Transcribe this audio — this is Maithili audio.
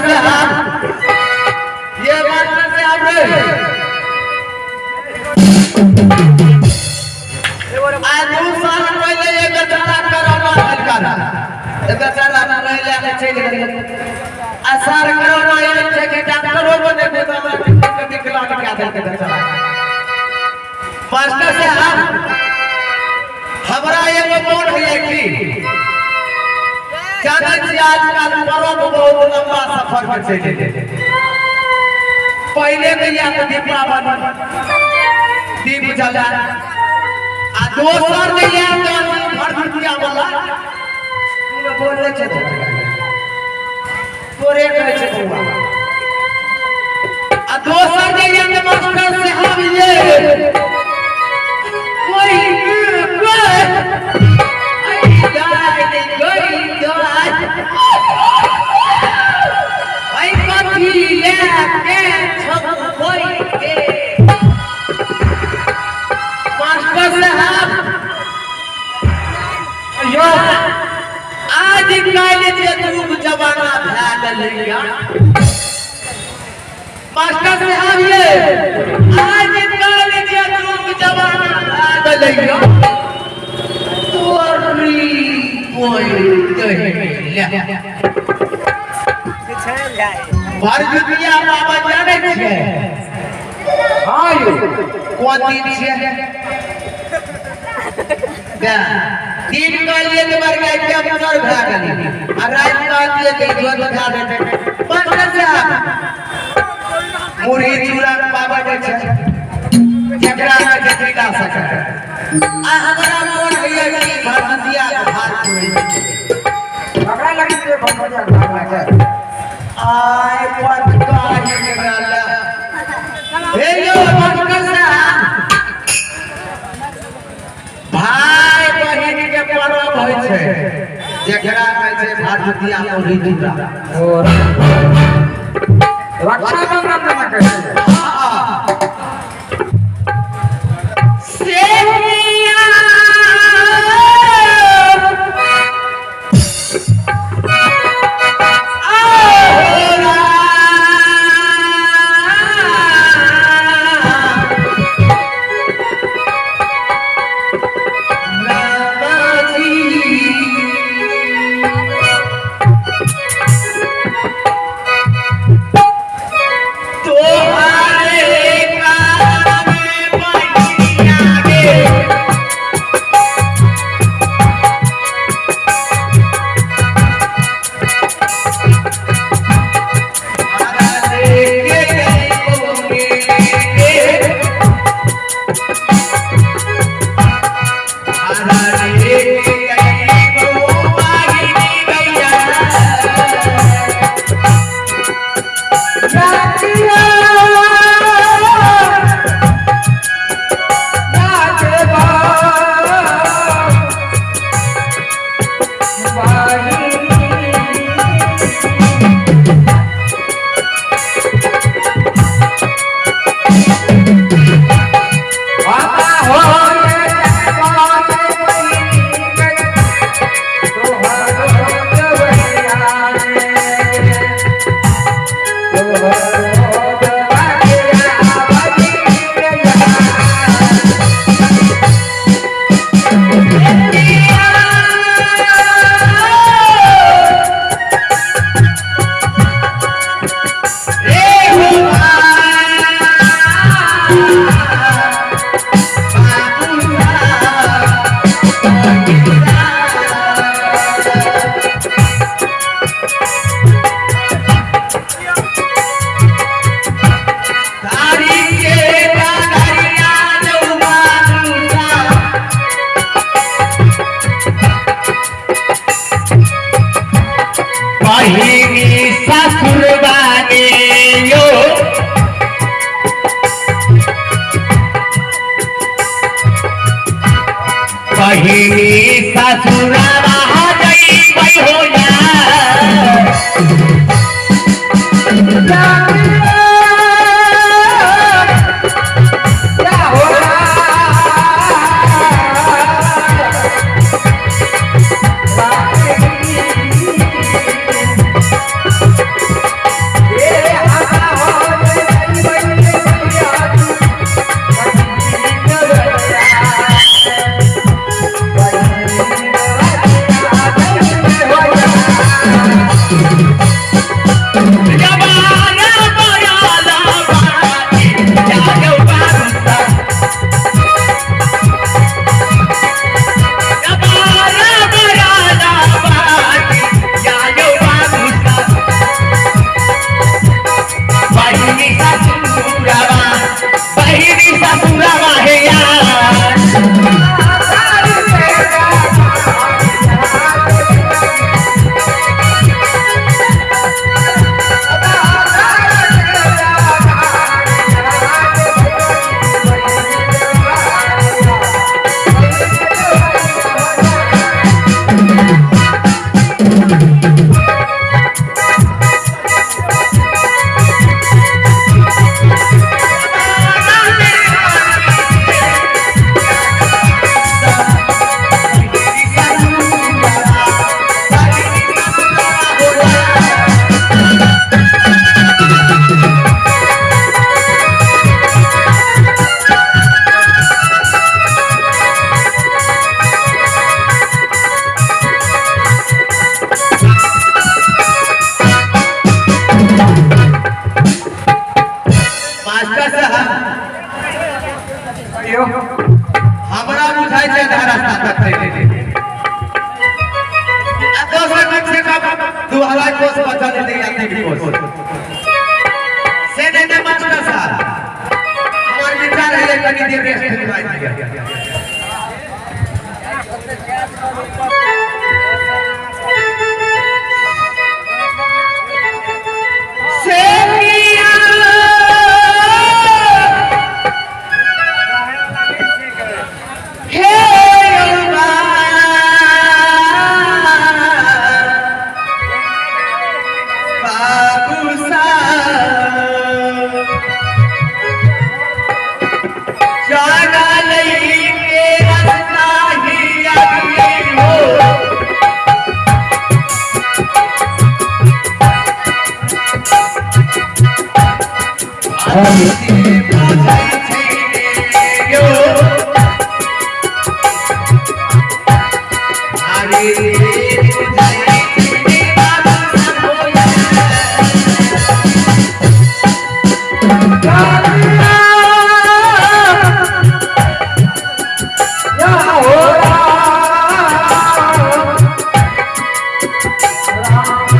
साहब, ये मास्टर साहब रे, आ 2 साल पहिले एक बेचारा कोरोना भेलका, एक बेचारा पहिले के चलि गेलै। आ सर, कोरोना एहन छै कि डॉक्टरो बने के विकलांग कए देलकै बेचारा। मास्टर साहब, हमरा एगो मोन होइए कि जानै छी, आजकल पर्व बहुत लंबा सफर पर चलि गेलै। पहिले में या तऽ दीपावली, दीप जला, आ दोसर में या तऽ भरदुतिया वाला बोले छै, तोरे कहै छै बौआ। आ दोसर में या तऽ मास्टर साहब, ये कोई कोई आई दाई गई दाई आई कथी लेके छपबै के। मास्टर साहब यो। आज काल्हि जे युग जमाना भए गेलैया, मास्टर साहब, ये आज काल्हि जे युग जमाना भए गेलैया, तोरी कोई दहिला भरदुतिया बाबा जानै छियै? हाँ यो। कोन दिन छियै? दिन कहलियै तऽ बड़का कैंसर भए गेलै आ राति कहलियै तऽ इजोत भए गेलै। मास्टर साहब, मुरही चूड़ा पाबनि होइ छै, जेकरा कहै छै तिला संक्रांति। आ हमरा मोन होइए कि भरदुतिया के भार पुरै। पकड़ा लगी के भगवतिया भाग लगे। आय पटका हिंगला। हे यो मास्टर साहब, भाई बहिन के पर्व होइ छै, जेकरा कहै छै भरदुतिया, मुरही चूड़ा। और रक्षाबंधन ना कहै छै। सेनिया तोहारे काम बहिनिया गे। बहिनी ससुर बाने यो। बहिनी ससुरवा जइबै हो या। छै। आ दोसर कम से कम 2.5 कोस बचल हेतै या 3 कोस। से नहि ने मास्टर साहब, हमर विचार है कनी देर रेस्ट दिवाइ दिअ। से किया हे बाबू साहब, जाना लई के रास्ता ही आगे हो। या हो राम राम जी।